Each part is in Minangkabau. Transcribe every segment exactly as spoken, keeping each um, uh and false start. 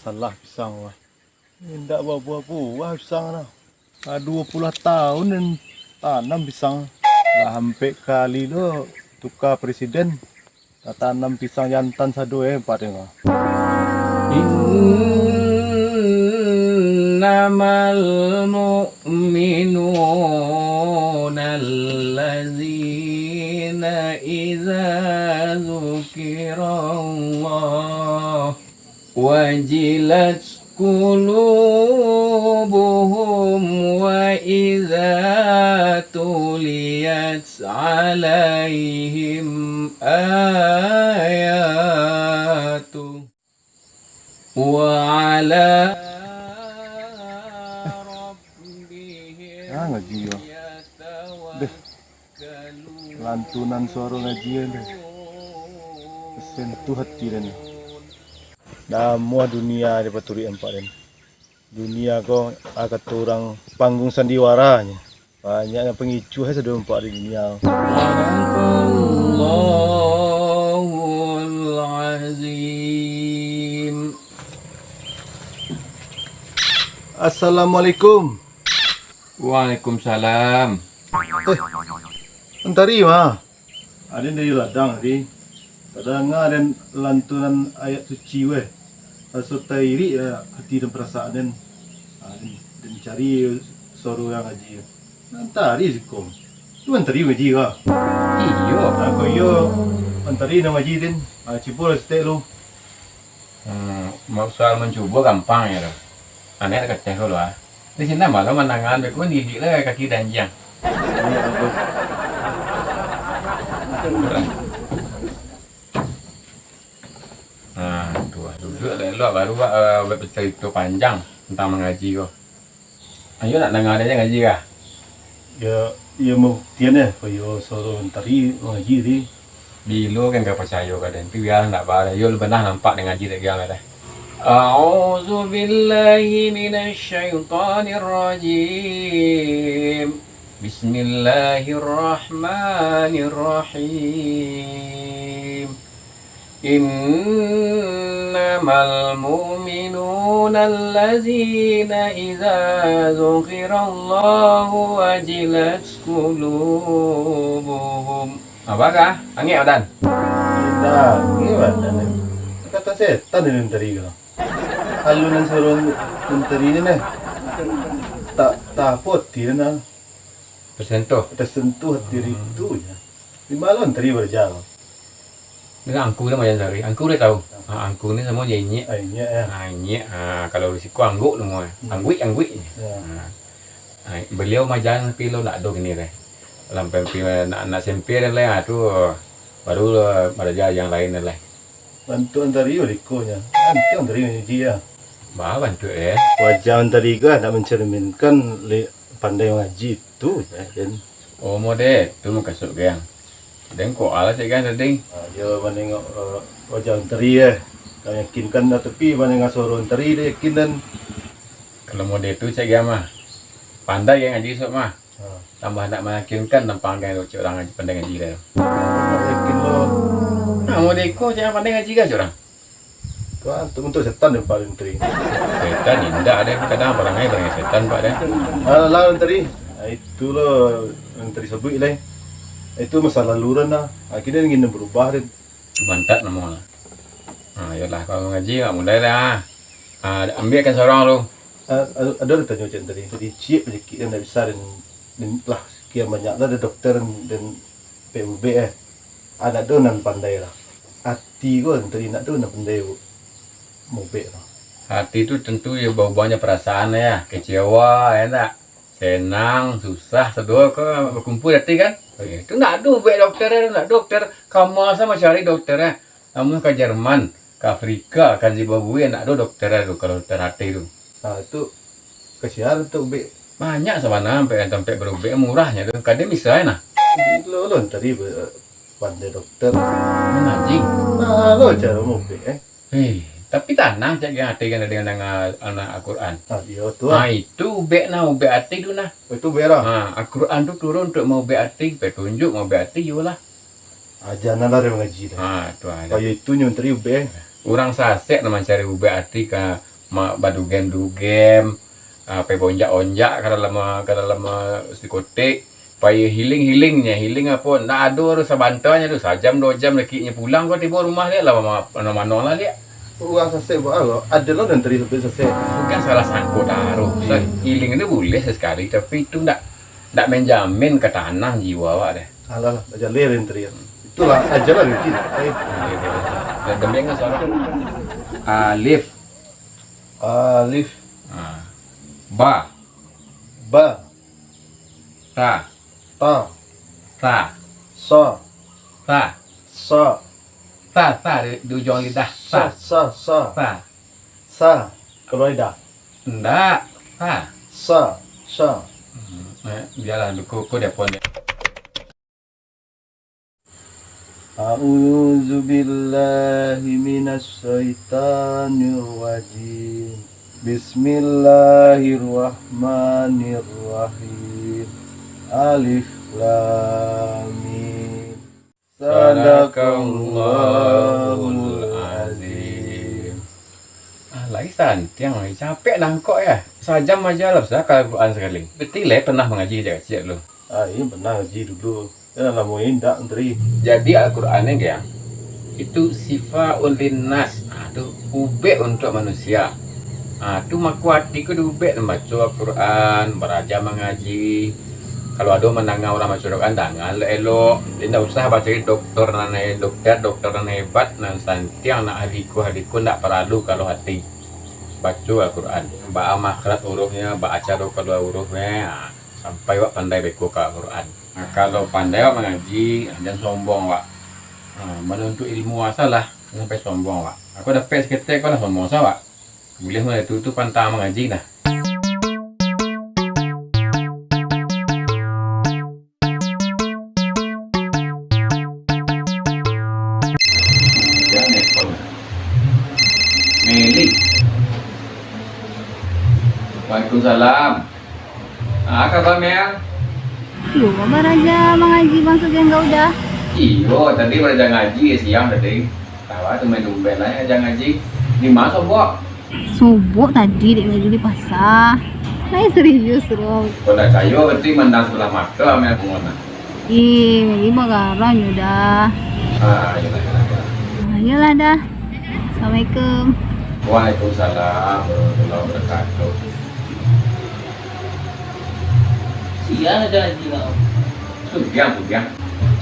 Salah pisang wah. Indak babuah-buah pisang nah. Lah duo puluah tahun den tanam pisang. Lah ampek kali lo tuka presiden. Tatanam pisang jantan sado eh, ampek den. إنما المؤمنون الذين إذا ذكر الله وجلت قلوبهم وإذا تليت عليهم آياته وعلى ربهم Ah, ngaji yo. Deh. يتوكلون. Lantunan suaro ngaji yo deh. Sentuh hati den. Namuah dunia dipaturuik ampek den. Dunia ko, ah, kato urang panggung sandiwara nyo. Banyak nan pangicuah sado ampek di dunia. صدق الله العظيم. Assalamualaikum. Waalaikumsalam. Eh, Antari mah. Aden dari ladang tadi. Tadanga den lantunan ayat suci weh. Raso tairik ya hati dan perasaan den. Ah, den, den cari suaro yang ngaji. Antari siko. Tu Antari ngaji kah? Iyo. Aku iyo Antari nan ngaji den. Ah, cubo lah setek lu. Hmm, mau soal mancubo gampang ya tu. Anek kateh ko lo ah. Di siko malam mandangan beko didik lah kaki danjiang. Nah, tu lah. Duduak lah elok baru, ah, buek bacarito panjang tentang mangaji ko. Ayo nak danga dek ngaji kah? Yo, iyo mabuktian yo, koyo suaro Antari mangaji tadi. Bilo kan ka pacayo ka den, tapi bialah ndak baa, yo bana nampak den ngaji dek giang lah. أعوذ بالله من الشيطان الرجيم. بسم الله الرحمن الرحيم. إنما المؤمنون الذين إذا ذكر الله وجلت قلوبهم. Apo kah? Angek badan? Indak, angek badan ni. Kato setan ni Antari ko. Alun nan suaro Antari ni nah. Tak, tak apo ti nah. Tersentuh. Tersentuh diri tu je. Di ma lo Antari baraja? Dengan angku ni macam tadi. Angku dia tahu. Ha, angku ni samo je inyek. Ah, inyek, ya. Ha, inyek. Ha, kalau di siko angguk namo. Hmm. Angguik, angguik je. Ya. Ha. Ha, beliau majan tapi lo ndak ado kini deh. Lampai pi nak, nak semper dan lain, ha, tu baru baraja yang lain dan lain. Bantuak Antari balikonyo. Antang Antari mangaji, ya. Baa bantuak, eh? Wajah Antari ko ndak mencerminkan le-, pandai mangaji tu, ya, Den. Oh, mode tu mukasuik, Gang. Den ko alah cek Gang tadi. Ah, iyo, manengok, eh, wajah Antari, eh. Ka yakinkan lah, tapi manengok suaro Antari, dah yakin, Den. Kalau mode tu, cek Gang mah. Pandai Gang ngaji sok mah. Ha. Tambah ndak mayakinkan tampang Gang tu, cek urang pandai ngaji dah. Ndak yakin lo. Nah, mode ko cek pandai ngaji kah, cek urang? Tuan, tu untuk setan dia paling teri. Setan indak deh, kadang parangai, parangai setan, Pak, deh. Alah, Antari. Ah, itu lo Antari sabuik lai. Itu masalah luran lah. Akhirnya ingin berubah, Den. Mantat namo lah. Ha, iyolah, kalau ngaji, mulai lah. Ha, ambiakan sorang lu. Ah, ado, ado ditanyo cek tadi. Tadi ciek panyakik yang ndak bisa, dan, dan lah, sekian banyak lah ada dokter dan, dan pek ubek, eh. Anak tu nan pandai lah. Ati ko tadi nak tu nan pandai bu-, mubek tu. Hati tu tentu ya baubahnya perasaan ya, kecewa ya ndak? Senang, susah, sadua ko bakumpul hati kan? Eh, tu ndak ado ubek dokter, ndak ado dokter. Kama sa mancari dokter, eh. Namun ka Jerman, ka Afrika, ka Zimbabwe, ndak ado dokter tu kalau dokter hati tu. Nah, tu kasihan tu ubek. Banyak sabana tampek, tampek barubek, murahnyo tu. Kadang bisa nah. Lo, lo tadi be-, pandai dokter. Mengaji. Nah, lo caro mubek, eh. Eh, tapi tanang cek Gang ati kan dengan, dengan anak Al-Quran. Ah, iyo tu. Ah, itu ubek nah, ubek ati tu nah. Oh, itu ubek lah. Ha, Al-Quran tu turun untuk maubek ati, petunjuk maubek ati, iyolah. Aja nan lah mangaji dah. Ha, tu aja. Kayu itu nyo tadi ubek. Urang sasek nan mancari ubek ati ka ma-, badugem-dugem, ah, pai baonjak-onjak ka dalam, ka dalam, ah, diskotik, pai healing-healing nyo, healing apo, ndak ado tu sabantanyo tu, sajam duo jam lakiknyo pulang, kau tibo rumah liak lah, ma-, mano-mano lah liak. Urang sasek buat apo? Ado lo nan tadi sampai sasek. Itu kan salah sangko taruh. Sa-, healing tu boleh sesekali, tapi itu ndak, ndak menjamin ka tanah jiwa awak deh. Alah, lah, bajaleh dari tadi. Itulah, ajalah rezeki. Eh. Dan demi ngan suara. Alif. Alif. Ha. Ba. Ba. Ta. Ta. Sa. Sa. Sa. Sa. Sa, sa, di, di ujuang lidah. Sa. Sa, sa, sa. Sa. Sa. Kalua lidah. Ndak. Sa. Sa. Sa. Hmm, eh, bialah, ko, ko dia pun dia. A'udzubillahi minasyaitonirrajim. Bismillahirrahmanirrahim. Alif Lam Mim. Sadaqallahul Azim. Ah, lai santiang, lai capek nangkok ya. Sajam aja lah bisa ka Al-Quran sakali. Berarti lai pernah mangaji sejak kecik dulu? Ah, iyo pernah ngaji dulu. Yo, lamo indak, Menteri. Jadi Al-Quran ni, Gang, itu syifaun linnas. Ah, tu ubek untuak manusia. Ah, tu mako ati ko diubek mambaco Al-Quran, baraja mangaji. Kalau ado mandanga urang baco Al-Quran, danga elok-elok. Jadi ndak usah bacari dokter nan he-, dokter, dokter nan hebat, nan santiang, nak hadiko-hadiko, ndak paralu kalau ati. Baco Al-Quran. Baa makhraj hurufnyo, baa caro kalua hurufnyo, ah, sampai awak pandai beko ka Al-Quran. Nah, kalau pandai awak mangaji, jan sombong awak. Nah, manuntuik ilmu asa lah, jan sampai sombong awak. Aku dapek saketek ko lah sombong sa awak. Buliah mulai tu, tu pantang mangaji nah. Meli. Waalaikumsalam. Ah, kaba, Mel? Iyo, baraja mangaji bangso Geng Gauda. Iyo, tadi baraja ngaji siang tadi. Tawa tu main dumbel lah ya, jangan ngaji. Di mana sobok? Sobok tadi dek ngaji di pasar. Lai serius, Rom. Kau tak cayo, berarti mandang sebelah mata, Mel, pengguna. Ih, Meli bagarang yo dah. Ah, iyolah, iyolah, iyolah. Ah, iyolah dah. Assalamualaikum. Waalaikumsalam warahmatullahi wabarakatuh. Sia aja ngaji nak. Sugiang, sugiang.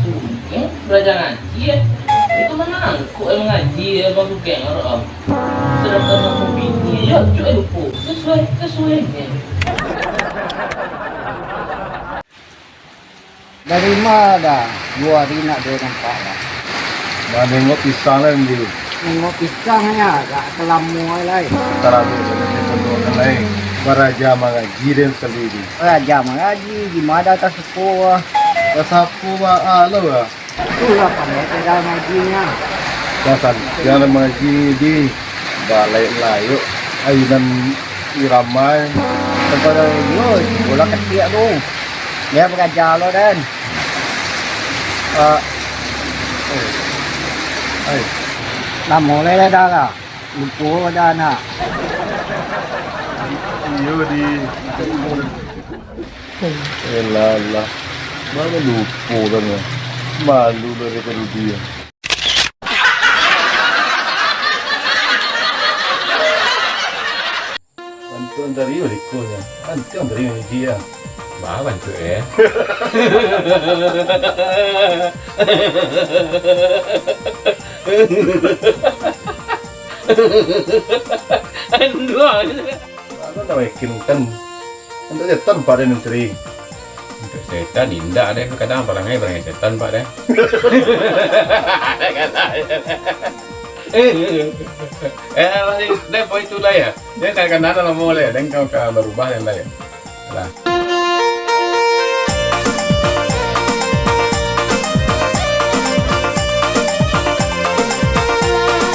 Sugiang? Baraja ngaji, eh? Itu mana angkuk yang ngaji, eh, Bang Sugiang, Rom? Sedangkan aku bini, yo, cuk, eh, lupo. Sesuai, sesuai, eh. Dari ma dah? Duo ari nak duo nampak lah. Dah nengok pisang lah, Ndi. Nengok pisang ya, agak kelamo lai. Tarabik dari pondok lai. Baraja mangaji den sekali, Ndi. Baraja mangaji, di ma dah tasapo ah? Tasapo ba, ah, lo ah. Itulah pandai cara ngajinya. Dah santiang lah mangaji, Ndi. Balaik-layok, ai nan irama. Kepada yo, bola katiak tu. Dia baraja lo, den. Ah. Ai. Lamo lai dah lah. Lupo dah nak. Iyo, Ndi. Elah, lah. Mano lupo dah ni. Malu lah dek Rudi. Bantuak dari iko nyo. Bantuak dari iko nyo. Ba bantuak, eh. Anduang. Mano nak bikin kan? Untuk setan, Pak, den, Menteri. Untuk setan, indak deh. Kadang parangai, parangai setan, Pak, deh. Eh, masih, deh, poin tu lah ya. Dia kadang-kadang lamo lah ya. Dan kau ka barubah, dan lah ya. Lah.